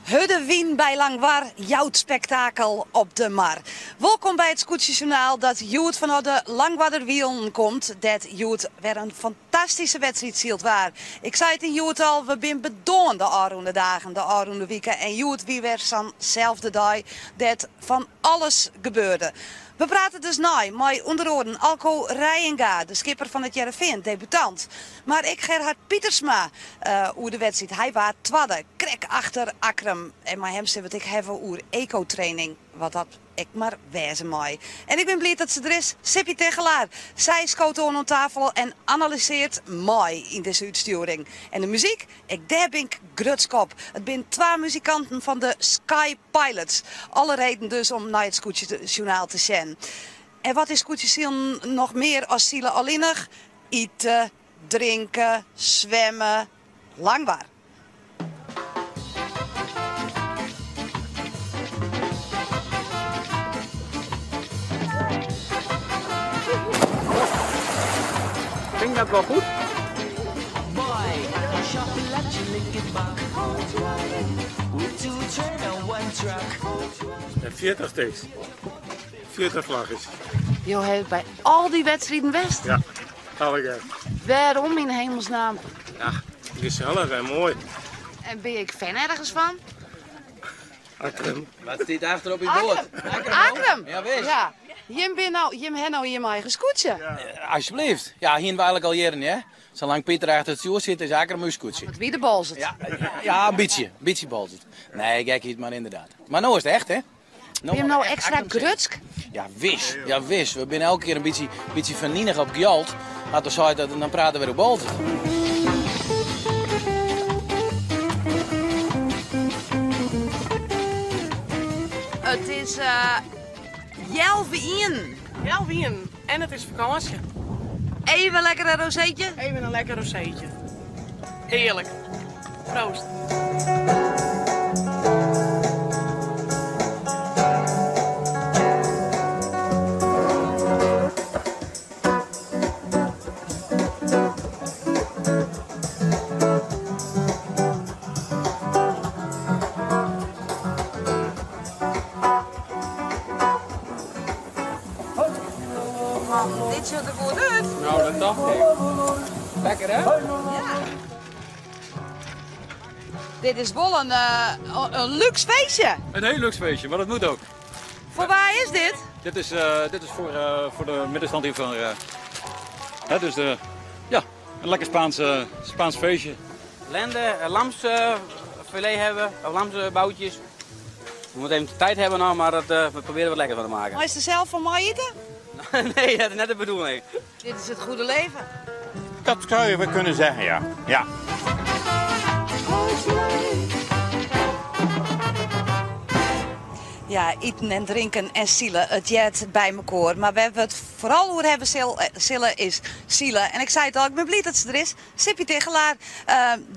Hurde wyn by Langwar jout spektakel op de mar. Wolkom by it Skûtsjesjoernaal dat hjoed fanôf de Langwarder Wielen komt, dêr't hjoed wer in fantastyske wedstriid syld waard. Ik sei it yn Hjoed al, we binne bedoarn de ôfrûne dagen, de ôfrûne wike en hjoed wie wer sa'n selde dei dêr't fan alles gebeurde. We prate dus nei mei ûnder oaren Alco Reijenga, de skipper fan It Hearrenfean, debutant. Mar ek Gerhard Pietersma oer de wedstriid. Hy waard twadde, krekt achter Akkrum. En mei him sille we it ek hawwe oer ekotraining, wat dat ek mar wêze mei. En ik bin bliid dat se der is, Sippy Tigchelaar. Sy skoot oan oan tafel en analysearret mei yn dizze útstjoering. En de muzyk, ek dêr bin ik grutsk op. It binne twa muzikanten fan de Sky Pilots. Alle reden dus om nei it Skûtsjesjoernaal te sjen. En wat is skûtsjesilen noch mear as sile allinnich? Ite, drinke, swimme, Langwar. Ging dat wel goed? En 40 stiks. 40 vlaggetjes. Jo hawwe by al dy wedstriden west? Ja, allegear. Wêrom yn hemelsnaam? Ja, gesellich en moai. En bin je ek fan ergens fan? Akkrum. Wat stiet achter op je boat? Akkrum. Akkrum? Ja, wis. Ja. Jim bin no, jim ha no jim eigen skûtsje. Alsjeblieft. Ja, hienen we eigenlik al jierren, hè. Salang't Pieter achter it stjoer sit, is Akkrum ús skûtsje. It wie de Boalsert. Ja, ja, in bytsje. In bytsje Boalsert. Nee, gekheid, mar ynderdaad. Mar no is it echt, hè. Binne jim no ekstra grutsk? Ja, wis. Ja, wis. We binne elke kear in bytsje, bytsje ferninich op Gjalt. As er seit dat, dan prate we wer oer Boalsert. It is uh, healwei ienen. Healwei ienen en it is fakânsje. Even lekker in rozeetje? Even in lekker rozeetje. Hearlik. Proost. Man, dit sjocht der goed út. Nou, dat tocht ik. Lekker hè? Ja. Dit is wol in, uh, in lúks feestje. In hiel lúks feestje, mar dat moat ek. Foar wa is dit? Dit is, uh, dit is foar, uh, foar de middenstand hier fan. Uh, hè, dus de, ja, in lekker Spaans, Spaans feestje. Lende, lamsfilet hawwe we, of lamsboutjes. We moatte even de tiid hawwe noch, mar dat, we probearje wat lekkers fan te meitsjen. Meist der sels fan mei-ite? Nee, dat is net de bedoeling. Dit is it goede leven. Dat zou je wel kunnen zeggen, ja. Ja. Ja, iten en drinken en silen, it heart by mekoar. Mar wêr't we it foaral oer hawwe sille is silen. En ik sei it al, ik bin bliid dat se der is. Sippy Tigchelaar,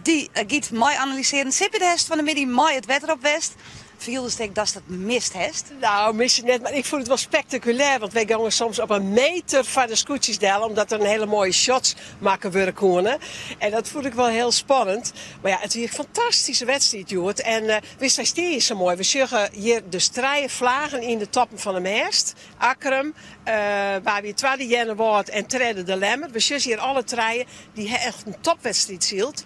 dy giet mei analysearjen. Sippy, do hast fan 'e middei mei it wetter op west. Fieldest ek datst it mist hast? Nou, misse net, mar ik fûn it wol spektakulêr. Want wy gongen soms op in meter foar de skûtsjes del, omdat der in hiele moaie shots makke wurde koene. En dat fûn ik wol hiel spannend. Mar ja, it wie in fantastyske wedstriid hjoed. En witst, wy stean hjir sa moai. We sjogge hjir dus trije flagen yn de toppen fan de mêst. Akkrum, wa wie twadde, Earnewâld en tredde de Lemmer. We sjogge hjir alle trije, dy ha echt in topwedstriid syld.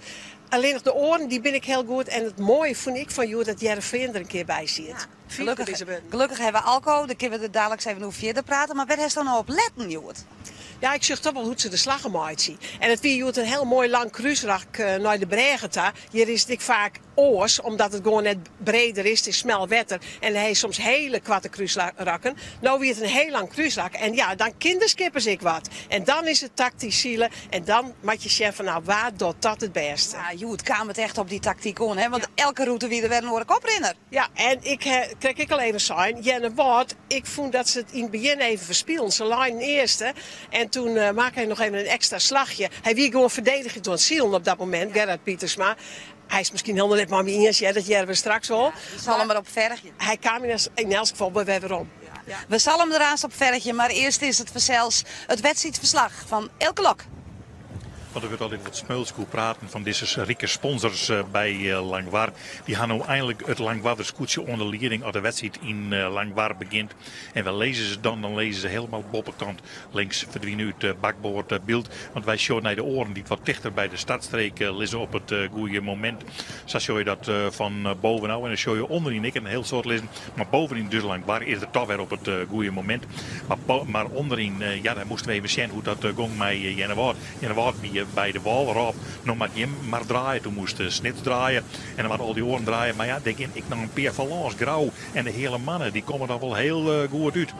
Allinnich de oaren, dy binne ek hiel goed. En it moaie fûn ik fan hjoed dat Hearrenfean der in kear by siet. Gelokkich, gelokkich hawwe we Alco, dêr kinne we der daliks even oer fierder prate. Mar wêr hast no op letten hjoed? Ja, ik sjoch toch wol hoe't se de slaggen meitsje. En it wie hjoed in hiel moai lang krúsrak nei de brêge ta. Hjir is it ek faak oars, omdat it gewoan net breder is, it is smel wetter en dan ha je soms hiele koarte krúsrakken. No wie it in hiel lang krúsrak en ja, dan kin de skippers ek wat. En dan is it taktysk sile en dan moat je sjen fan nou, wa docht dat it bêste. Ja, hjoed kaam it echt op dy taktyk oan, hè? Want elke rûte wie der wer in oare koprinner. Ja, en ik ha krekt ek al even sein, Earnewâld, ik fûn dat se it yn it begjin even ferspilen. Se leinen earste en toen makke hy noch even in ekstra slachje. Hy wie gewoan ferdedigjend oan it silen op dat momint, Gerhard Pietersma. Hy is miskien hielendal net mei my iens, hear, dat hearre we straks wol. Ja, dy sal him mar op fergje. Hy kaam yn elts gefal wer werom. We sille him der aanst op fergje, mar earst is it fansels it wedstriidferslach fan Eelke Lok. Want der wurdt altyd wat smeulsk oer praten fan dizze rike sponsors by Langwar. Dy ha no einlik it Langwarder skûtsje oan de lieding as de wedstriid yn Langwar begjint. En wêr lizze se dan? Dan lizze se helemaal boppekant links ferdwine út bakboard byld. Want wy sjogge nei de oaren dy't wat tichter by de startstreek lizze op it goede momint. Sa sjogge je dat fan bovenôf en dan sjogge je ûnderyn ek in hiel soad lizzen. Mar bovenyn dus Langwar is der toch wer op it goede momint. Mar ûnderyn, ja, dêr moasten we even sjen hoe't dat gong mei Earnewâld. Earnewâld wie by de wâl rôp, no moat jim mar draaie. Toen moast Snits draaie en dan moat al dy oaren draaie. Mar ja, dêr gean ek noch in pear fan lâns. Grou en de Heale Manne, dy komme dan wol heel goed út.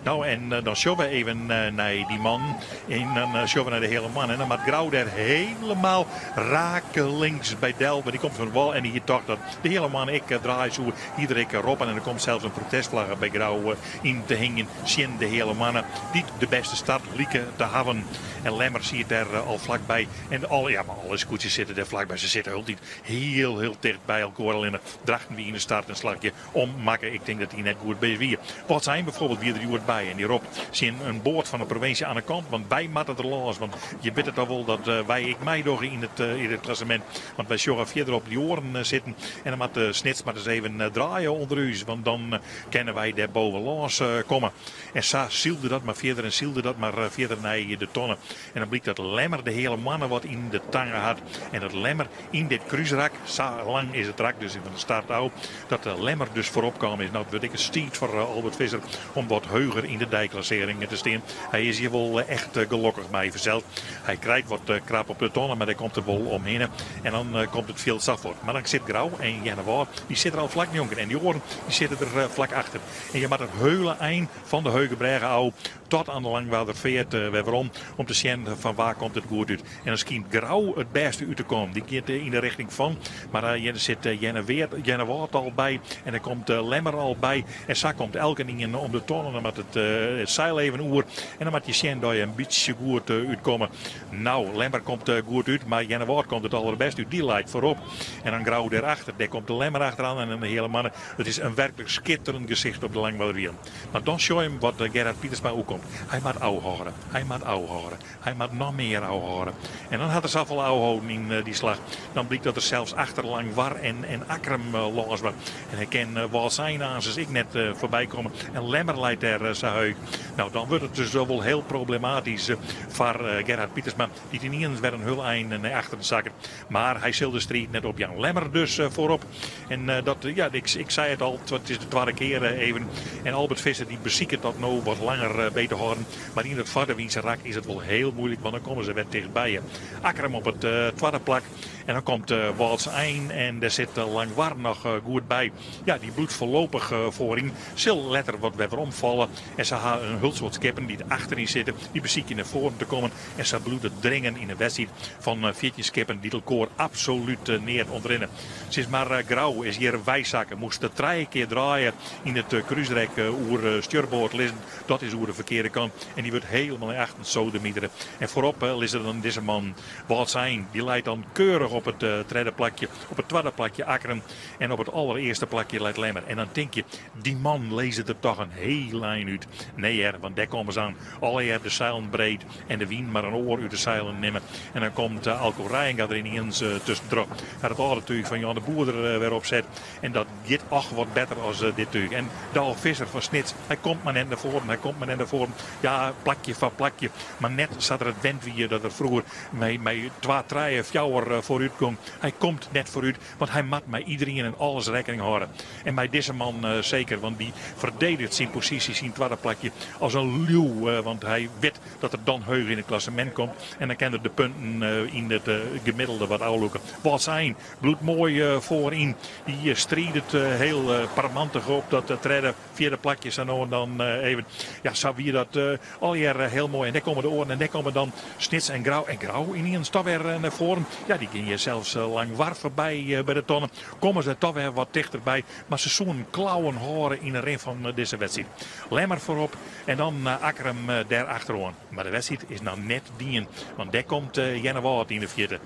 No, en dan sjogge we even nei dy mannen. En dan sjogge we nei de Heale Manne. En dan moat Grou dêr helemaal rakelings by del. Want dy komt fan de wâl en dy hie tocht dat de Heale Manne ek draaie soe. Hie der ek roppen en der komt sels in protestflagge by Grou yn te hingjen tsjin de Heale Moanne, dy't de bêste start like te hawwen. En Lemmer siet dêr al flakby. En alle, ja, mar alle skûtsjes sitte dêr flakby. Se sitte hieltyd hiel, hiel ticht by elkoar. Allinne Drachten wie yn de start in slachje om makke. Ik tink dat dy net goed by wie. Wâldsein bijvoorbeeld wie der hjoed by en dy ropt tsjin in boat fan de provinsje aan de kant, want wy moatte der lâns. Want je witte toch wol dat wy ek meidogge yn it klassemint. Want wy sjogge fierderop dy oaren sitten en dan moat Snits mar ris even draaie ûnder ús, want dan kinne wy dêr boven lâns komme. En sa sylde dat mar fierder en sylde dat mar fierder nei de tonne. En dan blykt dat Lemmer de Heale Moanne wat yn de tange hat en dat Lemmer yn dit krúsrak, sa lang is it rak dus fan de start ôf, dat de Lemmer dus foarop kaam is. No, it wurdt ek ris tiid foar Albert Visser om wat heuger yn de deiklassearring te stean. Hy is hjir wol echt gelokkich mei fansels. Hy krijt wat krap op de tonne, mar dêr komt er wol omhinne. En dan komt it fjild sa fuort. Mar dan sit Grou en Earnewâld, dy sitte der al flak njonken. En dy oaren dy sitte der flak achter. En je moatte it heule ein fan de Heugebrêge ôf tot aan de Langwarderfeart wer werom om te sjen fan wa komt it goed út. En dan skynt Grou it bêste út te kommen. Dy giet yn de richting fan, mar der sit Earnewâld al by en der komt Lemmer al by. En sa komt elkenien om de tonne. Dan moat it seil even oer en dan moat je sjen dat je in bytsje goed útkomme. No, Lemmer komt goed út, mar Earnewâld komt it allerbêst út. Dy leit foarop. En dan Grou dêrachter. Dêr komt de Lemmer achteroan en dan de Heale Moanne. It is in werklik skitterend gesicht op de Langwarderwielen. Mar dan sjoch je wat Gerhard Pietersma oerkomt. Hy moat ôfhâlde, hy moat ôfhâlde, hy moat noch mear ôfhâlde. En dan hat er safolle ôfholden yn dy slach. Dan blykt dat er sels achter Langwar en Akkrum lâns moat. En hy kin Wâldsein aansens ek net foarby komme. En Lemmer leit dêr sa heech. No, dan wurdt it dus wol hiel problematysk foar Gerhard Pietersma, dy't ynienen wer in hiel ein nei achteren sakket. Mar hy sil de striid net opjaan. Lemmer dus foarop. En dat, ja, ik sei it al, it is de twadde kear even. En Albert Visser dy besiket dat no wat langer by te hâlden. Mar yn it foardewynse rak is it wol hiel muoilik, want dan komme se wer tichtby je. Akkrum op it twadde plak. En dan komt Wâldsein en dêr sit Langwar noch goed by. Ja, dy bliuwt foarlopich foaryn. Sil letter wat wer weromfalle. En se ha in hiel soad skippen dy't achteryn sitte. Dy besykje nei foaren te kommen. En sa bliuwt it dringen yn in wedstriid fan 14 skippen dy't elkoar absolút neat ûntrinne. Sis mar Grou is hjir weisakke, moast trije kear draaie yn it krúsrek oer stjurboard lizzen. Dat is oer de ferkearde kant en dy wurdt helemaal nei achteren sodemitere. En foarop lizze dan dizze mannen. Wâldsein dy leit dan keurich op it tredde plakje, op it twadde plakje Akkrum en op it allerearste plakje leit Lemmer. En dan tink je, dy mannen lizze der toch in hiel ein út. Nee hear, want dêr komme se aan. Allegear de seilen breed en de wyn mar in oar út de seilen nimme. En dan komt Alco Reijenga der yniens tuskentroch. Hat it âlde túch fan Jan de Boer der wer op set. En dat giet och wat better as dit túch. En Douwe Visser fan Snits, hy komt mar net nei foaren, hy komt mar net nei foaren. Ja, plakje foar plakje, mar net sa't er it wend wie dat er froeger mei twa, trije, fjouwer foarút gong. Hy komt net foarút, want hy moat mei iderien en alles rekkening hâlde. En mei dizze man seker, want dy ferdediget syn posysje, syn twadde plakje, as in liuw. Want hy wit dat er dan heech yn it klassemint komt en dan kin er de punten yn it gemiddelde wat ôflûke. Wâldsein bliuwt moai foaryn. Dy stridet hiel parmantich op dat tredde, fjirde plakje sa no en dan even. Ja, sa wie dat allegear hiel moai. En dêr komme de oaren en dêr komme dan Snits en Grou. En Grou ynienen toch wer nei foaren. Ja, dy gean hjir sels Langwar foarby by de tonne. Komme se toch wer wat tichterby. Mar se soenen klauwen hâlde yn de rin fan dizze wedstriid. Lemmer foarop en dan Akkrum dêr achteroan. Mar de wedstriid is noch net dien, want dêr komt Earnewâld yn de fierte.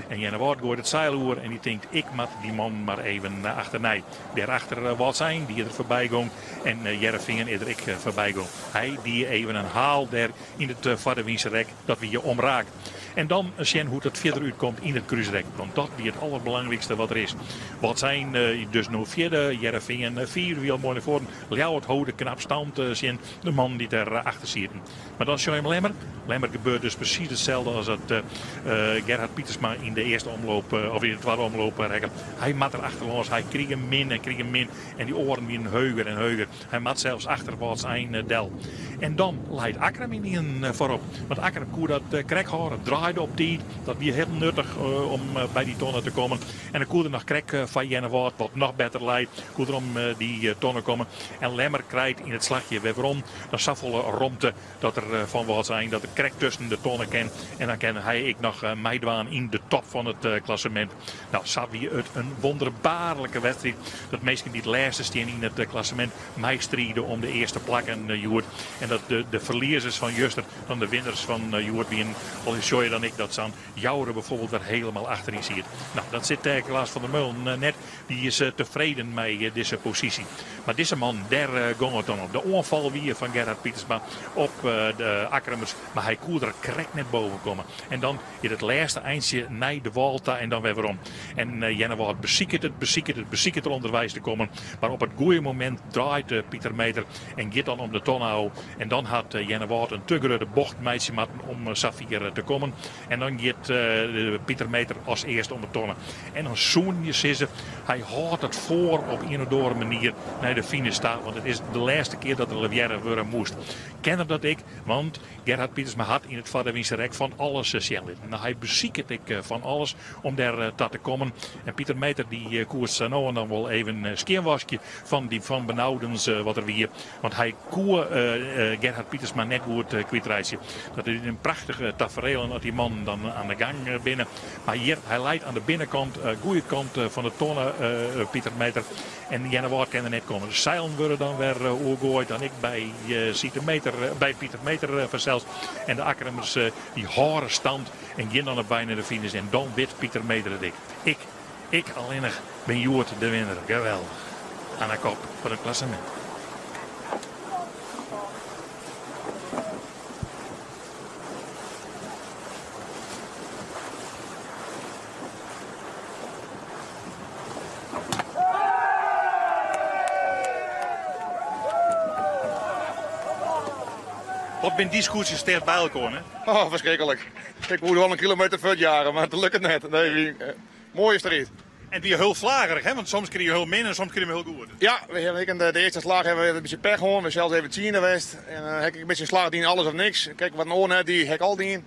En Earnewâld goait it seil oer en dy tinkt ik moat dy man mar even achternei. Dêrachter Wâldsein die der foarby gong en Hearrenfean is der ek foarby gong. Hy die even in haal dêr yn it foarderwynse rek, dat wie omraak. En dan sjen hoe't it fierder útkomt yn it krúsrek, want dat wie it alderbelangrykste wat der is. Wâldsein dus no fjirde, Hearrenfean fiifde wie al moai nei foaren. Ljouwert holde knap stand tsjin de mannen dy't dêr achter sieten. Mar dan sjoch je him Lemmer. Lemmer gebeurt dus presys itselde as dat Gerhard Pietersma yn de earste omloop of yn de twadde omloop rekke. Hy moat der achterlâns, hy krige min en krige min en dy oaren wienen heuger en heuger. Hy moat sels achter Wâldsein del. En dan leit Akkrum ynienen foarop. Want Akkrum koe dat krekt hâlde, draaide op tiid. Dat wie hiel nuttich om by dy tonne te kommen. En dan koe er noch krekt foar Earnewâld, wat noch better lei, koe er om dy tonne komme. En Lemmer krijt yn it slachje wer werom dan safolle romte dat er fan Wâldsein dat er krekt tusken de tonne kin. En dan kin hy ek noch meidwaan yn de top fan it klassemint. No, sa wie it in wonderbaarlike wedstriid. Dat minsken dy't lêste stean yn it klassemint meistride om de earste plakken hjoed. En dat de ferliezers fan juster dan de winners fan hjoed wienen. Al sjoch je dan ek dat sa'n Joure bijvoorbeeld wer helemaal achteryn siet. No, dat sit Klaas van der Meulen net. Dy is tefreden mei dizze posysje. Mar dizze man, dêr gong it dan om. De oanfal wie fan Gerhard Pietersma op de Akkrumers, mar hy koe der krekt net boven komme. En dan is it lêste eintsje nei de wâl ta en dan wer werom. En Earnewâld besiket it, besiket it, besiket der ûnderweis te kommen. Mar op it goede momint draait Pieter Meter en giet dan om de tonne ôf. En dan hat Earnewâld in te grutte bocht meitsje moatten om safier te kommen. En dan giet Pieter Meter as earste om de tonne. En dan soenen je sizze, hy hâldt it foar op ien of oare manier nei de finish ta. Want it is de lêste kear dat er levearre wurde moast. Ken er dat ek? Want Gerhard Pietersma hat yn it foarderwynse rek fan alles sjen litten. No, hy besiket ek fan alles om dêr ta te kommen. En Pieter Meter dy koe it sa no en dan wol even skjinwaskje fan dy fan benaudens wat der wie. Want hy koe Gerhard Pietersma net goed kwytreitsje. Dat is in prachtige taferelen as dy mannen dan aan de gang binne. Mar hjir, hy leit aan de binnenkant, goede kant fan de tonne, Pieter Meter. En Earnewâld kin der net komme. De seilen wurde dan wer oergoaid. Dan ek by Siete Meter, by Pieter Meter fansels. En de Akkrumers dy hâlde stand en gean dan op wei nei de finish. En dan wit Pieter Meter it ek. Ik, ik allinnich bin hjoed de winner. Geweldich. Aan de kop fan it klassemint. Wat binne dy skûtsjes ticht by elkoar, hè? Oh, ferskriklik. Ik woe al in kilometer fuortjage, mar it lukt net. Nee, wie in moaie striid. En wie hiel flagerig, hè? Want soms krije je hiel min en soms krije je hiel goed. Ja, we hawwe ek de earste slach hawwe we in bytsje pech hân. We sels even tsiende west. En dan ha ik in bytsje in slach dien, alles of niks. Kijk, wat in oar net die, ha ik al dien.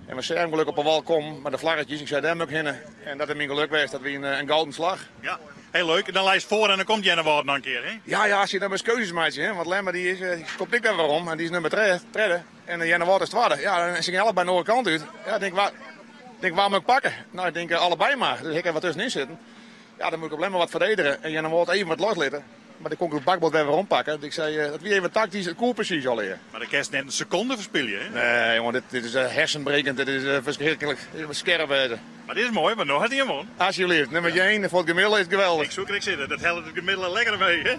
En we seagen geluk op 'e wal kommen mei de flaggetjes. Ik sei, dêr moet ik hinne. En dat is myn geluk west. Dat wie in gouden slach. Ja, heel leuk. Dan leist foar en dan komt Earnewâld noch in kear, hè? Ja, ja, als je dan maar keuzes meitsje, hè? Want Lemmer die is, die komt ek wer werom en die is nummer tredde. En Earnewâld is twadde. Ja, en se gean allebei de oare kant út. Ja, ik denk, waar, denk, waar moet ik pakken? Nou, ik denk allebei maar. Dus ik heb wat tussenin zitten. Ja, dan moet ik op Lemmer wat verdedigen en Earnewâld even wat loslitte. Maar dan kon ik het bakboard wer werom pakken. Dus ik zei, dat wie even tactisch, it koe presys allegear. Mar dan kinst net in sekonde ferspylje, hè? Nee, jongen, dit is hersenbrekend, dit is ferskriklik. Dit is skerp wêze. Mar dit is moai, want no hat ien wûn. Alsjeblieft, nummer 1 foar it gemiddelde is geweldich. Ik soe krekt sizze, dat hellet it gemiddelde lekker mee, hè?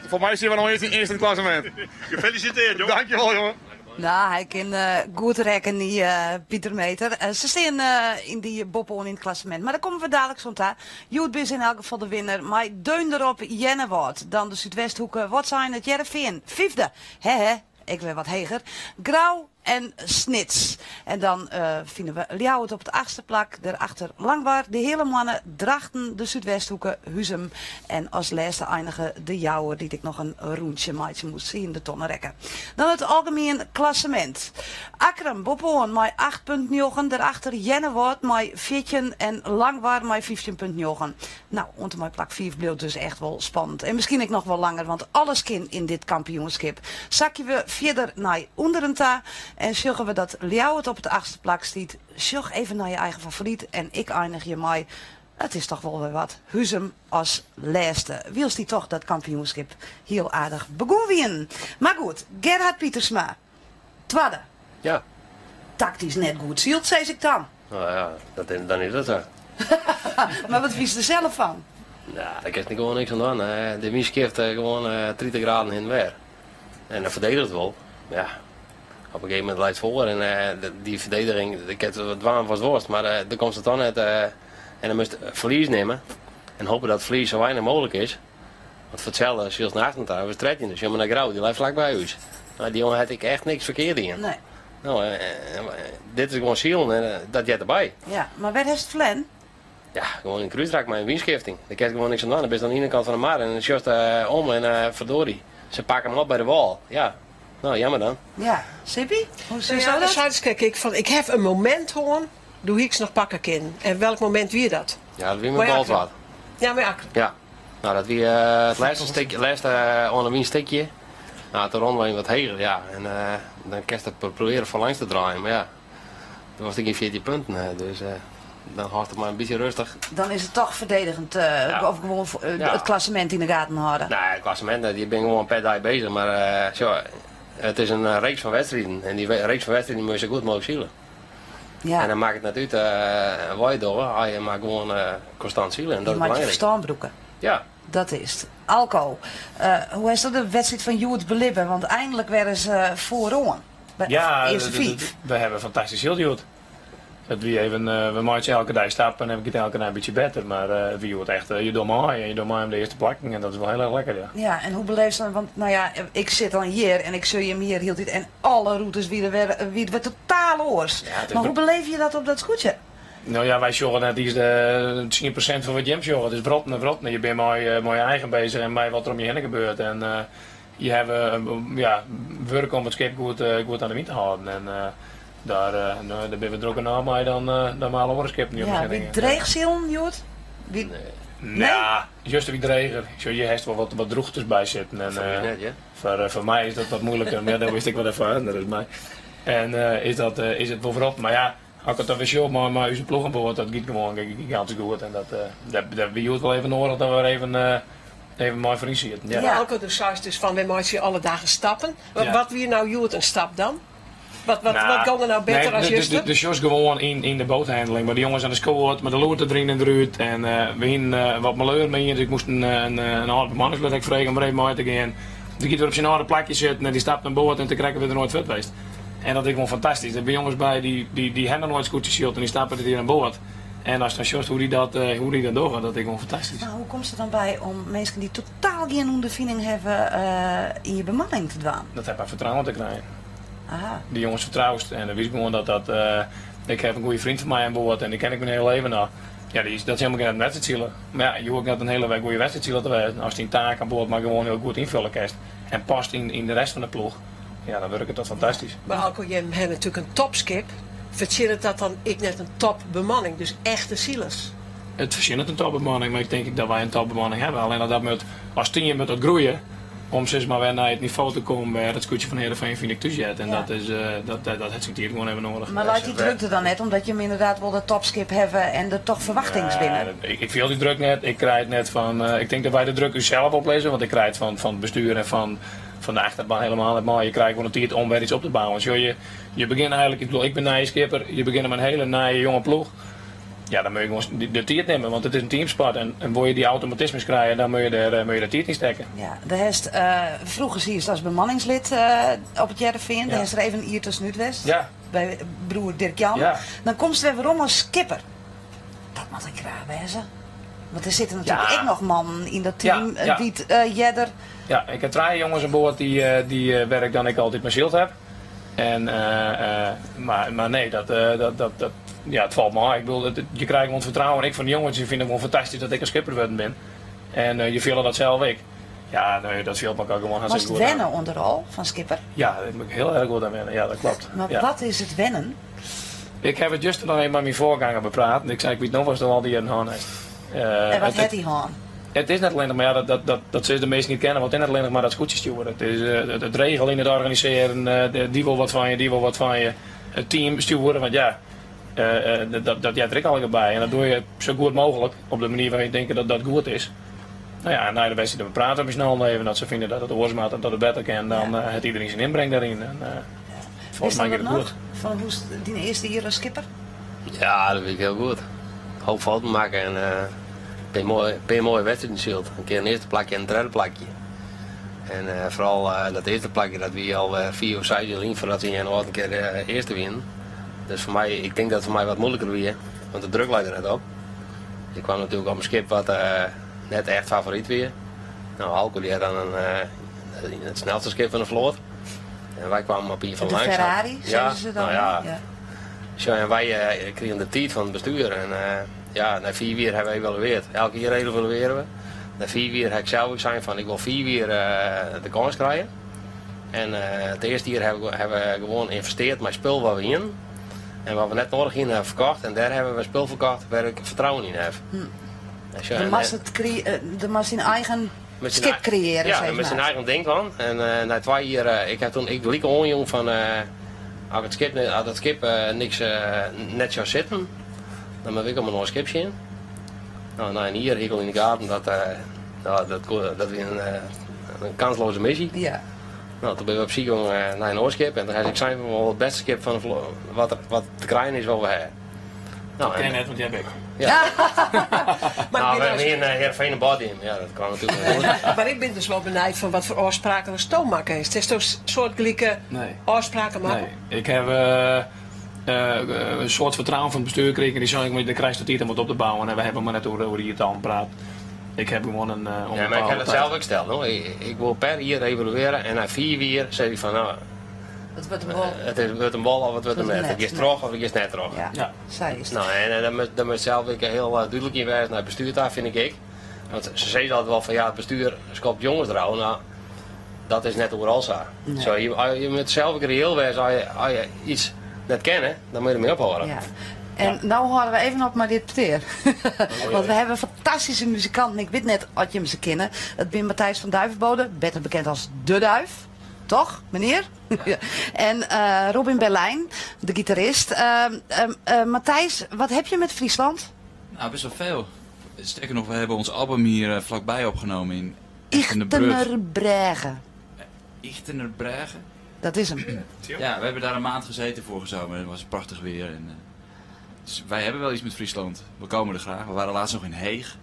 Foar my stean we noch earst yn it klassemint. Gefeliciteerd, jongen. Dankjewol, jongen. Nou, hy kin goed rekken, dy Pieter Meter. Se stean yn dy boppe-oan yn it klassemint. Mar dêr komme we daliks oan ta. Hjoed binne se yn elk gefal de winner mei deun derop Earnewâld. Dan de Súdwesthoeke, Wâldsein, it Hearrenfean, fyfde. Hè hè, ek wer wat heger. Grou en Snits. En dan fine we Ljouwert op it achtste plak, dêrachter Langwar, de Heale Moanne, Drachten, de Súdwesthoeke, Huzum en as lêste einige de Jouwer, dy't ek noch in rûntsje meitsje moast yn de tonne rekke. Dan it algemien klassemint. Akkrum boppeoan mei 8,9, dêrachter Earnewâld mei 14 en Langwar mei 15,9. Nou, oant en mei plak 5 bliuwt dus echt wol spannend. En miskien ek noch wol langer, want alles kin yn dit kampioenskip. Sakje we fierder nei ûnderen ta en sjogge we dat Ljouwert op it achtste plak stiet. Sjoch even nei je eigen favoryt en ik einigje mei, it is toch wol wer wat, Huzum as lêste. Wylst dy toch dat kampioenskip hiel aardich begûn wienen. Mar goed, Gerhard Pietersma, twadde. Ja. Taktysk net goed syld, sis ik dan. No ja, dat, dan is dat sa. Mar wat fynst der sels fan? Ja, dêr kinst gewoan niks oan dwaan. De wyn skift gewoan 30 graden hinne en wer. En dan ferdediget wol. Ja, op in gegeven momint leit foar en dy ferdediging, dêr kinst wat dwaan watst wolst, mar dêr komst it dan net. En dan moatst ferlies nimme en hope dat it ferlies sa weinich mooglik is. Want foar itselde sylst nei achteren ta, wurdst trettjinde. Sjoch mar nei Grou, dy leit flakby ús. No, dy jonge hat ek echt niks ferkeard dien. Nee. No, dit is gewoan silen en dat heart derby. Ja, mar wêr hast ferlern? Ja, gewoan yn Krúsrak mei in wynskifting. Dêr kinst gewoan niks oan dwaan. Dan bist oan de iene kant fan de mar en dan sjochst om en ferdorie, se pakke him op by de wâl. Ja, no jammer dan. Ja, Sippy, hoe sjochst Ja, dat? Sei ik fan, ik haw in momint hân, doe hie ik se noch pakke kinnen. En welk momint wie dat? Ja, dat wie mei Bolsward. Ja, mei Akkrum. Ja. No, dat wie it lêste stikje, lêste oan de wyn stikje. No, de ronde wie wat heger, ja. En dan kinst it probearje foar langs te draaien, mar ja. Dan was it gjin 14 punten, dus dan hâldst it mar in bytsje rêstich. Dan is it toch ferdedigend, of gewoan it klassemint yn de gaten hâlde? Nee, it klassemint net. Je binne gewoan per dei bezich, mar sjoch, it is in reeks fan wedstriden en dy reeks fan wedstriden moat je sa goed mooglik sile. Ja. En dan makket it net út wat je dogge, as je mar gewoan konstant sile en dat Je is moat je belangryk. ferstân brûke. Ja. Dat is it. Alco, hoe hast de wedstriid fan hjoed belibbe? Want einlik wer ris foaroan. By Ja, de earste fiif. we hawwe fantastysk syld hjoed. It wie even, we meitsje elke dei stappen en it giet elke dei in bytsje better, mar it wie hjoed echt, je dogge mei en je dogge mei om de earste plakken en dat is wol hiel erch lekker, ja. Ja, en hoe beleefst dan, want no ja, ik sit dan hjir en ik sjoch jim hjir hieltyd en alle rûtes wie der wer, wie it wer totaal oars. Ja, it is Mar hoe beleef je dat op dat skûtsje? No ja, wy sjogge net iens de 10% fan wat jim sjogge. It is wrotten en wrotten. Je binne mei je eigen bezich en mei wat der om je hinne gebeurt. En je hawwe ja, wurk om it skip goed, goed oan de wyn te hâlden. En dêr, no, dêr binne we drokker no mei dan, dan mei alle oare skippen. Ja, wie it dreech silen hjoed? Wie... Nee? Ja, juster wie dreger. Sjoch, hjir hast wol wat, wat drûchtes by sitten. En, Foar ús net, ja. Foar, foar my is dat wat moeilijker, maar ja, dan wist ik wat erfarener as my. En is, dat, is it wol wrot. Mar ja, as ik it dan wer sjoch mei, mei ús ploech oan board, dat giet gewoan gigantysk goed. En dat, dat, dat wie hjoed wol even noadich dat we wer even, even mei foaryn sieten. Ja. Ja. Alco, do seist dus fan wy meitsje alle dagen stappen. Wat, Ja. wat wie no hjoed in stap dan? Wat, wat, Nou, wat gong der no better nee, as juster? De sjochst gewoan yn, yn de boathandeling. Mei de jonges oan de skoat, mei de loert deryn en derút. En we hienen wat maleur mei ien, dus ik moast in, in, in âld bemanningslid ek frege om der even mei te gean. Dy giet wer op syn âlde plakje sitten en dy stapt oan board en te krekke wie der noait fuort west. En dat is gewoan fantastysk. Der binne jonges by dy, dy, dy hawwe noch noait skûtsje syld en dy stappe der oan board. En ast dan sjochst hoe dy dat, hoe dy dat dogge, dat is gewoan fantastysk. Mar hoe komst der dan by om minsken dy't totaal gjin ûnderfining hawwe yn je bemanning te dwaan? Dat hat mei fertrouwen te krijen. Aha. Dy jonges fertroust en dan witst gewoan dat dat. Ik haw in goede freon fan my oan board en dy ken ik myn hiele leven al. Ja, dy is, dat is helemaal gjin wedstriidsiler. Mar ja, je hoege net in hiele goede wedstriidsiler te wêzen. Ast dyn taak oan board mar gewoan hiel goed ynfolje kinst en past yn, yn de rest fan de ploech, ja, dan wurket dat fantastysk. Mar Alco, jim hawwe natuerlik in topskip. Fertsjinnet dat dan ek net in topbemanning, dus echte silers? It fertsjinnet in topbemanning, mar ik tink ek dat wy in topbemanning hawwe. Allinne dat moat as team moat dat groeie om sis mar wer nei it nivo te kommen wêr it skûtsje fan Heerenveen fyn ik thús heart. En Ja. dat is, dat, dat hat syn tiid gewoan even noadich. Mar leit dy druk der dan net, omdat jim ynderdaad wol dat topskip hawwe en der toch ferwachtings binne? Nee, ik fiel dy druk net. Ik krij it net fan. Ik tink dat wy de druk ússels oplizze, want ik krij it fan, fan it bestjoer en fan, fan de achterban helemaal net mei. Je krije gewoan de tiid om wer iets op te bouwen. Sjoch, je, je begjinne eigenlik, ik bedoel, ik bin nije skipper, je begjinne mei in hiele nije jonge ploech. Ja, dan moatte je gewoan de tiid nimme, want it is in teamsport. En, en wol je dy automatismes krije, dan moatte je dêr, moatte je de tiid yn stekke. Ja, do hast, froeger siest as bemanningslid op it Hearrenfean. Dêr Ja. hast der even in jier tuskenút west. Ja. By broer Dirk Jan. Ja. Dan komst wer werom as skipper. Dat moat ek raar wêze. Want der sitte natuerlik Ja. ek noch mannen yn dat team Ja, ja. dy't earder. Ja, ik ha trije jonges oan board dy, dy, wêr ik dan ek altyd mei syld ha. En, mar, mar nee, dat, dat, dat, dat, ja, it falt mei. Ik bedoel, it, je krije gewoan it fertrouwen ek fan de jonges. Dy fine it gewoan fantastysk dat ik as skipper wurden bin. En je fiele dat sels ek. Ja, nee, dat fielt elkoar gewoan hartstikke Moatst goed oan. wenne oan de rol fan skipper? Ja, dêr moat ik hiel erch goed oan wenne. Ja, dat kloppet. Mar Ja. wat is it wennen? Ik ha it juster noch even mei myn foargonger bepraat. Ik sei, ik wit no watsto al dy jierren hân hast. En wat it, hat hy hân? it is net allinnich mar, ja, dat, dat, dat, dat sizze de minsken dy't kenne, want it is net allinnich mar dat skûtsje stjoeren. It is it, it regeljen, it organisearjen, dy wol wat fan je, dy wol wat fan je. It team stjoere, want ja, dat, dat heart der ek allegear by. En dat dogge je sa goed mooglik, op de manier wêr't je tinke dat dat goed is. No ja, en nei de wedstriid beprate we snel even dat se fine dat it oars moat en dat it better kin, dan hat iderien syn ynbring dêryn. En folgens Witst my dan giet dat it noch? goed. Fan hoe dyn earste jier as skipper? Ja, dat wie hiel goed. Hoop fouten makke en in pear moaie wedstriden syld. In kear in earste plakje en in tredde plakje. En foaral dat earste plakje, dat wie al 5 of 6 jier lyn foardat se yn Earnewâld in kear earste wienen. Dus foar my, ik tink dat it foar my wat muoiliker wie, want de druk lei der net op. Ik kwam natuerlik op in skip wat net echt favoryt wie. No, Alco die had dan it snelste skip fan de float. En wy kwamen op ien fan De langzaam. Ferrari, Ja, sizze se dan? nou ja. Ja. Sjoch, en wy krigen de tiid fan it bestuur. En ja, nei 5 jier hawwe we evalueard. Elk jier evaluearje we. Nei 5 jier ha ik sels ek sein fan ik wol 5 jier de kâns krije. En it earste jier hawwe we gewoan ynvesteard mei spul wat we hienen. En wat we net nedich hienen, hawwe we ferkocht. En dêr hawwe we spul ferkocht wêr ik fertrouwen yn haw. En sjoch, Do en, moatst it do moatst dyn eigen Met syn skip kreëarje, Ja, sis met syn mar. eigen ding dwaan. En nei 2 jier, ik ha toen ek gelyk oanjûn fan as it skip, as it skip niks net soe sitten, dan moat ik om in oar skip sjen. No, nei in jier hie ik al yn de gaten dat, no, dat koe, dat wie in kansloze missy. No, toen binne we op syk gong nei in oar skip en toen ha se ek sein fan wol it bêste skip fan de flo-, wat der, wat te krijen is wat we ha. No, Dat kin en net, want die heb ik. Ja. Maar Nou, ik ben we dus hienen Heerenveen en Bodium. Ja, dat kwam natuerlik wol goed. Mar ik bin dus wol benijd fan wat foar ôfspraken asto makke hast. Hasto soartgelike Nee. ôfspraken makke? Nee, ik haw in soad fertrouwen fan it bestjoer krigen. Dy seinen, dan krijst de tiid om wat op te bouwen. En we hawwe mar net oer jiertallen praat. Ik haw gewoan in Ja, mar ik ûnbepaalde ha dat tijd. sels ek steld. No. Ik wol per jier evaluearje en nei 5 jier sis ik fan, no, Het wurdt in bal. It is, wurdt in bal of it wurdt in net. It giet troch of it giet net troch. Ja, Ja. sa is it. No, en dan moat sels ek hiel dúdlik yn wêze nei it bestuur ta, fyn ik ek. Want se sizze altyd wol fan ja, it bestuur skopt jonges derôf. No, dat is net oeral sa. Nee. Zo, je moet sels ek reëel wêze, as je iets net kenne, dan moat je dermee ophâlde. Ja. En no hâlde we even op mei dit petear. Want we hawwe fantastyske muzikanten. Ik wit net oft jimme se kenne. It binne Matthijs van Duivenbode, better bekend as De Duif. Toch, menear? Ja. En Robin Berlijn, de gitarist. Matthijs, wat heb je met Friesland? Nou, best wel veel. Sterker nog, we hebben ons album hier vlakbij opgenomen in Echtenerbrug. Echtenerbrêge. Echtenerbrêge? Dat is hem. Ja, we hebben daar een maand gezeten vorige zomer. Het was prachtig weer. En dus wij hebben wel iets met Friesland. We komen er graag. We waren laatst nog in Heeg.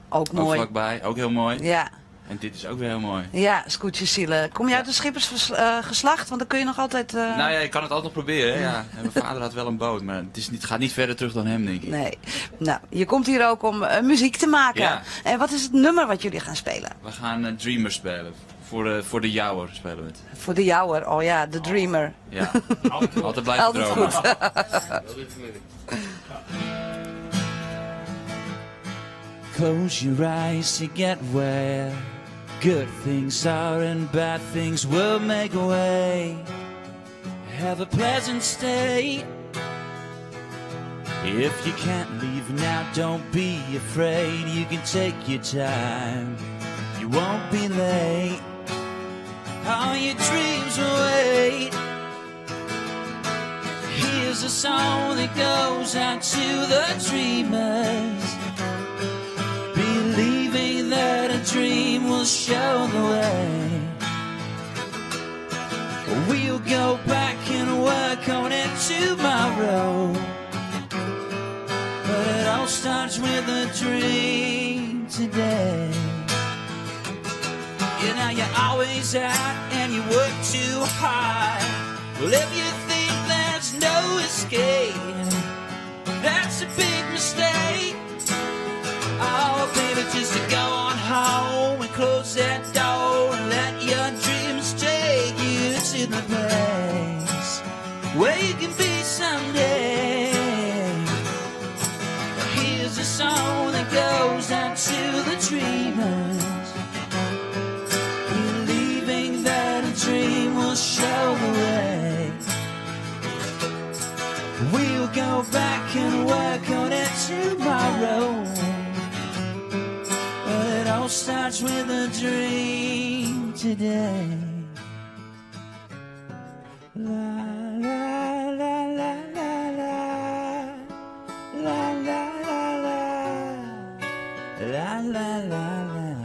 Ook Ook mooi. vlakbij, ook heel mooi. Ja. En dit is ook weer heel mooi. Ja, skûtsjesilen. Kom je uit een schippersgeslacht? Want dan kun je nog altijd, Nou ja, je kan het altijd nog proberen. Hè? Ja. En mijn vader had wel een boot, maar het is niet, het gaat niet verder terug dan hem, denk ik. Nee. Nou, je komt hier ook om muziek te maken. Ja. En wat is het nummer wat jullie gaan spelen? We gaan Dreamer spelen. Voor de Jouwer spelen we het. Voor de Jouwer, oh ja, de Dreamer. Ja, altijd blijven Altijd dromen. goed. Close your eyes to get where good things are and bad things will make a way. Have a pleasant stay. If you can't leave now, don't be afraid. You can take your time. You won't be late. All your dreams will wait. Here's a song that goes out to the dreamers, believing that a dream will show the way. We'll go back and work on it tomorrow, but it all starts with a dream today. You know you're always out and you work too hard. Well, if you think there's no escape, that's a big mistake. Oh, baby, just to go on home and close that door and let your dreams take you to the place where you can be someday. Here's a song that goes out to the dreamers, believing that a dream will show the way. We'll go back and work on it tomorrow, but it all starts with a dream today. La, la, la, la, la, la. La, la, la, la. La, la, la, la.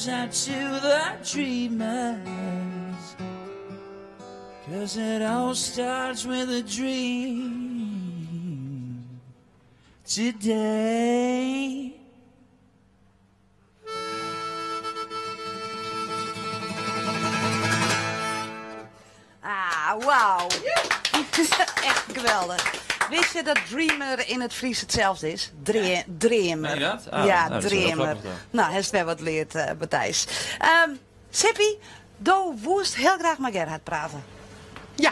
out to the dreamers. Cause it all starts with a dream today. Ah, wauw. Echt geweldig. Wist je dat Dreamer in het Fries hetzelfde is? Dreamer. Meen je dat? Ah, ja, nou, dat is wel Dreamer. grappig dan. Nou, hij is weer wat leerd, Matthijs. Sippy, do woest heel graag met Gerhard praten. Ja.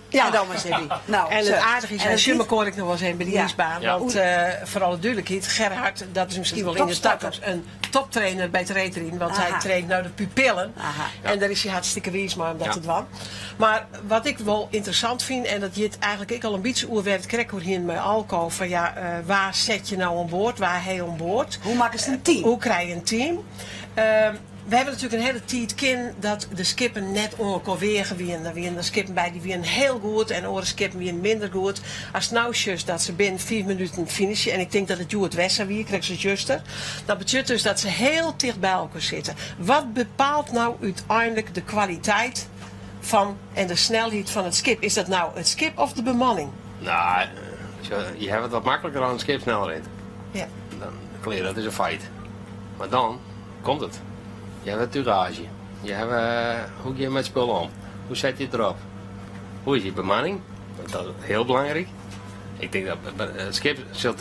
Ja. En dan maar Sippy. Nou, en het zo. aardige is, En en het Schumacher niet- hoor ik nog wel eens een bij de Ja. ijsbaan. Ja. Want voor alle duidelijkheid, Gerhard, dat is misschien wel in de Topstarter. toekomst een toptrainer bij het reetrien. Want hij Aha. traint nou de pupillen. Aha. En daar is hij hartstikke wies maar om dat Ja. te doen. Maar wat ik wel interessant vind, en dat je het eigenlijk ik al een beetje oerwerkt krek hoor hier met Alco, van ja, waar zet je nou aan boord, waar hij aan boord? Hoe maken ze een team? hoe krijg je een team? We hebben natuurlijk een hele tijd kin dat de skippen net ongeveer weer gewien. Daar wien de skippen bij die wien heel goed en andere skippen wien minder goed. Als het nou just dat ze binnen 4 minuten finishen, en ik denk dat het Joert Wesser wie, krijgt ze juster. Dat betekent dus dat ze heel dicht bij elkaar zitten. Wat bepaalt nou uiteindelijk de kwaliteit van en de snelheid van het skip? Is dat nou het skip of de bemanning? Nou, je hebt het wat makkelijker aan een schip sneller in. Ja. Dan, kleer, dat is een feit. Maar dan komt het. Je hebt een tourage. Je hebt, hoe ga je met spullen om? Hoe zet je het erop? Hoe is je bemanning? Dat is heel belangrijk. Ik denk dat het schip zal 30%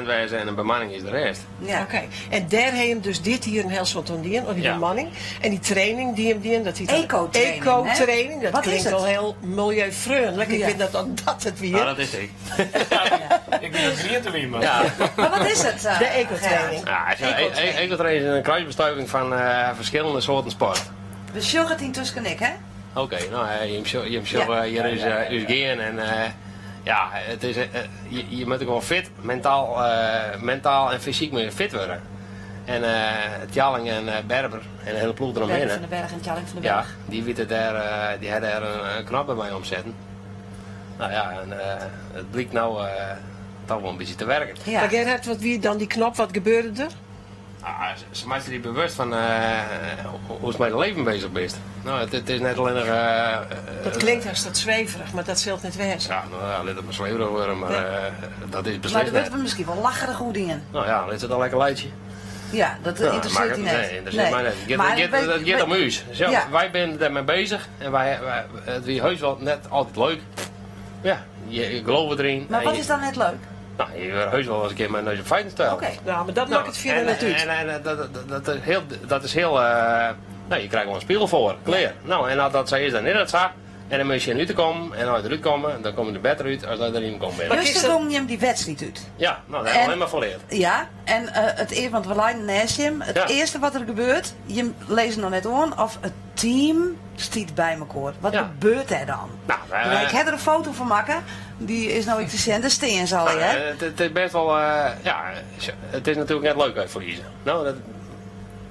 wijzen en de bemanning is de rest. Ja. Oké, en daar heeft hem dus dit hier een heel soort aan die, die Ja. bemanning. En die training die hem die, dat heet Eco-training, hè? Eco-training, dat Wat is klinkt het? al heel milieuvriendelijk. Ik Ja. vind dat dat, dat het weer. Nou, dat is ik. Ik ben het grien te wie, man. Ja. Maar wat is het? De eco-training. Ja, eco-training is een kruisbestuiving van verschillende soorten sport. We zullen het intussen ik, hè? Oké, nou, je hebt Ja. hier is Usgeen en ja, het is, je moet ook wel fit, mentaal en fysiek moet je fit worden. En Tjalling en Berber en de hele ploeg eromheen. Berber van den Berg en Tjalling van den Ja, Berg. die weten daar, die hadden daar een knop bij mij omzetten. Nou ja, en het blijkt nou toch wel een beetje te werken. Ja. Maar Gerhard, wat wie dan die knop, wat gebeurde er? Ah, ze maken zich bewust van hoe ze met het leven bezig is. Nou, het is net alleen nog... Dat klinkt als dat zweverig, maar dat zult niet wezen. Ja, nou ja, let op mijn zweverig worden, maar dat is Maar beslist dat net. wordt misschien wel lacherig goed dingen. Nou ja, is het al lekker leidje. Ja, dat Nou, interesseert maakt hij het- net. Nee, interesseert mij net. Het Maar gaat om u. Zo, Ja. Wij zijn daarmee bezig en wij, het is heus wel net altijd leuk. Ja, je gelooft erin. Maar en wat je- is dan net leuk? Nou, je wil heus wel eens een keer mijn neus op feiten stellen. Oké. Nou, maar dat maakt het verder en, net uit. En, dat is heel, dat is heel nou, je krijgt wel een spiegel voor, kleer. Nou, en als dat zo is, dan is dat zo. En dan moet je nu te komen, en als je eruit komt, dan kom je er beter uit als dat er niet komt. Maar dus dan je hem die wedstrijd uit. Ja, nou, daar hebben we alleen maar verleerd. Ja, en het eerste, want we leiden naast hem. Het Ja. eerste wat er gebeurt, je leest nog net aan, of het team stiet bij elkaar. Wat gebeurt er dan? Nou, ik heb er een foto van maken, die is nou ik te zien, daar steen zal je, hè? Het is best wel, ja, het is natuurlijk net leuk uit verliezen. Nou, dat,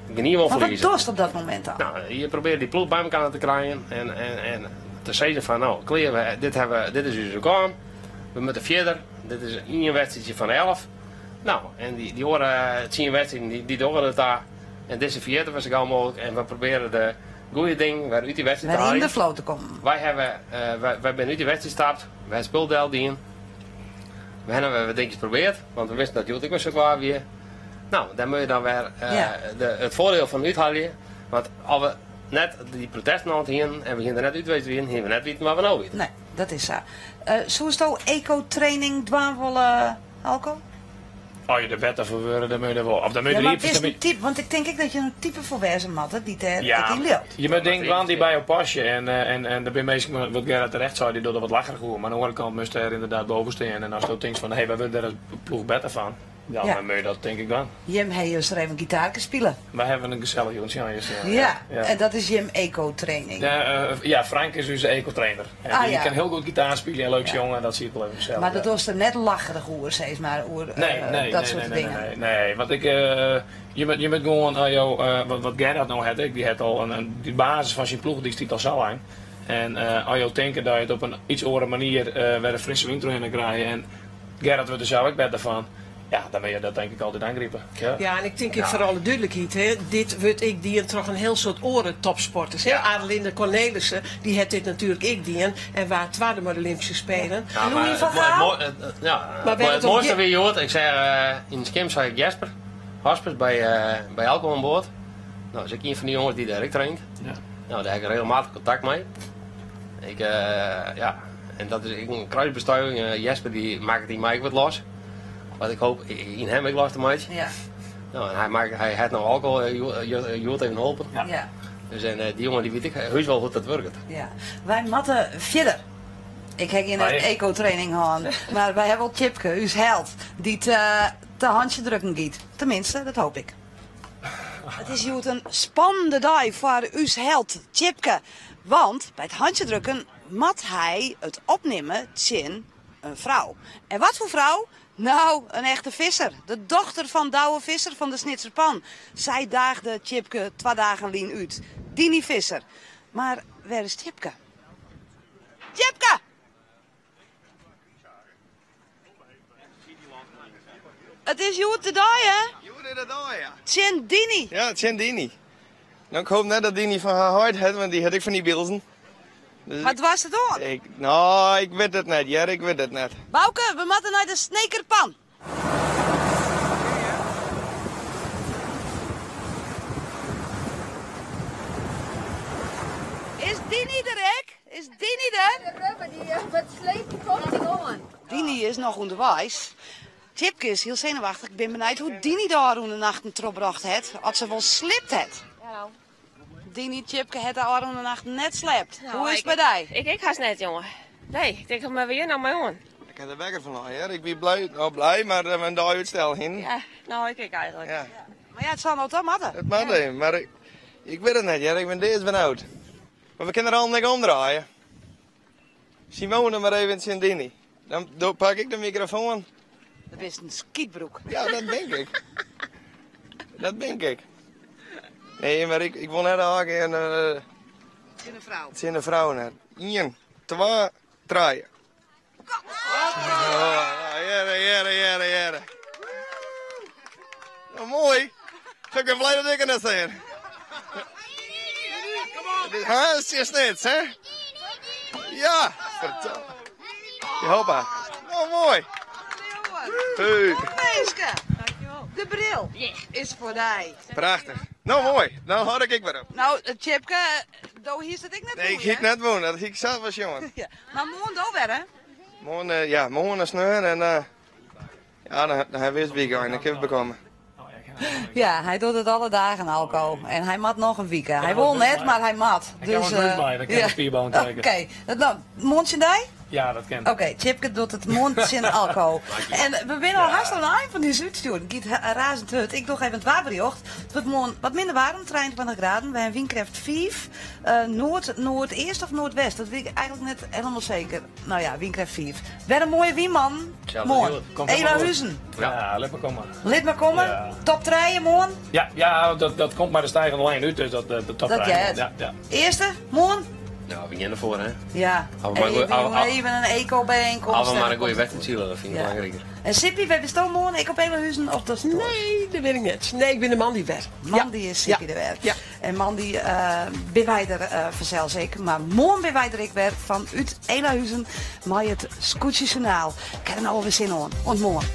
ik ben niet wel Maar wat verliezen. dorst op dat moment dan? Nou, je probeert die ploeg bij elkaar te krijgen en te zeggen van, nou, kleer, we, dit, hebben, we, dit is onze kant. We moeten verder. Dit is één wedstrijdje van 11. Nou, en die horen 10 wedstrijden, die doen het daar. En deze vierde was ik al mogelijk. En we proberen de goede ding waar uit die wedstrijd te Waar in halen. de flow te komen. Wij wij zijn uit die wedstrijd gestapt. Wij hebben speeldeel dien. We hebben wat dingetjes geprobeerd, want we wisten dat Joet ik was zo klaar weer. Nou, daar moet je dan weer het voordeel van uithalen. Want als we net die protesten aan het heen en we gingen er net uit wezen, gingen we net weten waar we nou weten. Nee, dat is zo. Zo is het ook eco-training dwaan willen, Alco? Oh, je de beter voor worden, dan moet je dat wel. Of dan moet je Ja, maar er het is een type, want ik denk ik dat je een type voor wezen moet, hè, die daar Ja, ik in leert. je moet denken, want die bij jou pasje. En daar ben meestal, wat Gerard terecht zei, die doet er wat lacherig over. Maar aan de andere kant moest er inderdaad boven staan. En als je denkt van, hé, hey, wij willen daar een ploeg beter van. Ja, Ja. dan moet je dat denk ik dan. Jim hij is er even gitaar spelen. Wij hebben een gezellig jongetje. Ja, Ja, ja. en dat is Jim eco-training. Ja, ja, Frank is dus de eco-trainer. En Ah, die ja. kan heel goed gitaar spelen en leuk jongen. En dat zie ik wel even zelf. maar dat ja. was er net lacherig oer, zeg maar, oer, Nee, nee, dat nee, soort nee, dingen. Nee, nee, nee, want ik, je moet gewoon, joh, wat Gerard nou had, ik, die had al die basis van zijn ploeg, die stiet al zo lang. En als je denkt dat je het op een iets andere manier weer een frisse wind doorheen krijgt. En Gerard wordt er zelf ook beter van. Ja, dan moatte je dat denk ik altyd oangripe. Ja. Ja, en ik tink ek foar alle dúdlikheid, hè, dit wurdt ek dien troch in hiel soad oare topsporters. Hè. Adelinde Cornelissen, dy hat dit natuerlik ek dien en waard twadde mei de Olympyske Spelen. Ja, mar Louis van Gaal? Ja, Maar wêr it it om moaiste giet- wie hjoed, ik seach yn de skim seach ik Jesper Hospes by, by Elko oan board. No, is ek ien fan dy jonges dy't dêr ek traint. Ja. No, dêr ha ik regelmatich kontakt mei. Ik, ja, en dat is ek in kruisbestuiving. Jesper dy makket yn my ek wat los. Wat ik hoop yn him ek los te meitsjen. Ja. No, en hy makket, hy hat no Alco hjoed even holpen. Ja. Dus en dy jonge dy wit ek heus wol hoe't dat wurket. Ja. Wy moatte fierder. Ik ha gjin eco-training hân, mar wy hawwe wol Tjipke, ús held, dy't te hantsje drukken giet. Tenminste, dat hoop ik. It is hjoed in spannende dei foar ús held Tjipke. Want by it hantsje drukken moat hy it opnimme tsjin in frou. En wat foar frou? Nou, in echte Visser. De dochter fan Douwe Visser fan de Snitser Pan. Sy daagde Tjipke twa dagen lyn út. Dini Visser. Mar wêr is Tjipke? Tjipke! It is hjoed de dei, hè? Hjoed is de dei, ja. Tsjin Dini. Ja, tsjin Dini. Nou, ik hoop net dat Dini fan har heit hat, want dy hat ek fan dy bylzen. Dus Mar doarst it oan? Ik, nou, ik wit it net, hear, ik wit it net. Bouke, we moatte nei de Snekerpan. Is Dini der ek? Is Dini der? De rubber die wat slepen komt die oan. Dini is noch ûnderweis. Tjipke is hiel senuwachtich. Ik bin benijd hoe't Dini de ôfrûne nachten trochbrocht hat. Oft se wol sliept hat. Dini, Tjipke hat de ôfrûne nachten net sliept. Nou, Hoe is it by dy? Ik ek hast net, jonge. Nee, ik tink, mar hjir no mei oan. Ik ha der wekker fan lein, hear. Ik wie blij, no blij, mar dat we in dei útstel hienen. Ja, no ik ek eigentlik. Ja. Mar ja, it sil no toch moatte. It moat even, mar ik, ik wit it net, hear. Ik bin deadsbenaud. Mar we kinne der al net omdraaie. Simone mar even tsjin Dini. Dan pak ik de mikrofoan. Dat bist in skytbroek. Ja, dat bin ik. Dat bin ik. Nee, mar ik, ik wol net ôfgean. Uh, tsjin de frou. Tsjin de frou net. Ien, twa, trije. Kom! Oh, hearre, hearre, hearre, hearre. Nou, moai. Ik ben blij dat ik er net zijn. Dit is Snits, hè? Ja, vertel. Hoppa. Oh, moai. Hey. Meeske, de bril is foar dy. Prachtich. No, moai. Dan hâld ik wer op. No, Tjipke, do hiest it ek net Nee, ik hie it net wûn. Dat hie ik sels wol sjoen. Ja. Mar moarn do wer, hè? Moarn, ja, moarn en sneon en ja, dan, dan ha we it wykein. Dan kin we bekomme. Ja, hy docht it alle dagen, Alco. En hy moat noch in wike. Hy wol net, mar hy moat. Ik ha wol in by, dan kin ik spierballen krije. Oké, no, moarn tsjin dy? Ja, dat kin. Oké, Tjipke docht it moarn tsjin Alco. En we binne al hast oan de ein fan dizze útstjoering. It giet razend hurd. Ik doch even it waarberjocht. It wurdt moarn wat minder waarm, 23 graden. Wy ha in wynkrêft 5. Noard, noardeast of noardwest, dat wit ik eigentlik net helemaal seker. No ja, wynkrêft 5. Wer in moaie wyn, mannen. Moarn. Elahuzen. Ja, lit mar komme. Lit mar komme. Ja. Top 3 moarn. Ja, ja dat, dat komt mei de stijgende lijn út, dus dat, de top Dat 3. heart. Ja, ja. Earste, moarn. Ja, we gean derfoar, hè? Ja. Hawwe we Even, mar, even in eco-bijeenkomst. Hawwe we mar in goede wedstriid sile, dat fyn ik Ja. belangriker. En Sippy, wêr bisto moarn? Ek op Elahuzen of dat is Nee, dat bin ik net. Nee, ik bin de moandei wer. Moandei is Sippy der wer. En moandei uh, binne wy der uh, fansels ek. Mar moarn binne wy der ek wer fanút Elahuzen mei it Skûtsjesjoernaal. Ik ha der no alwer sin oan. Oant moarn.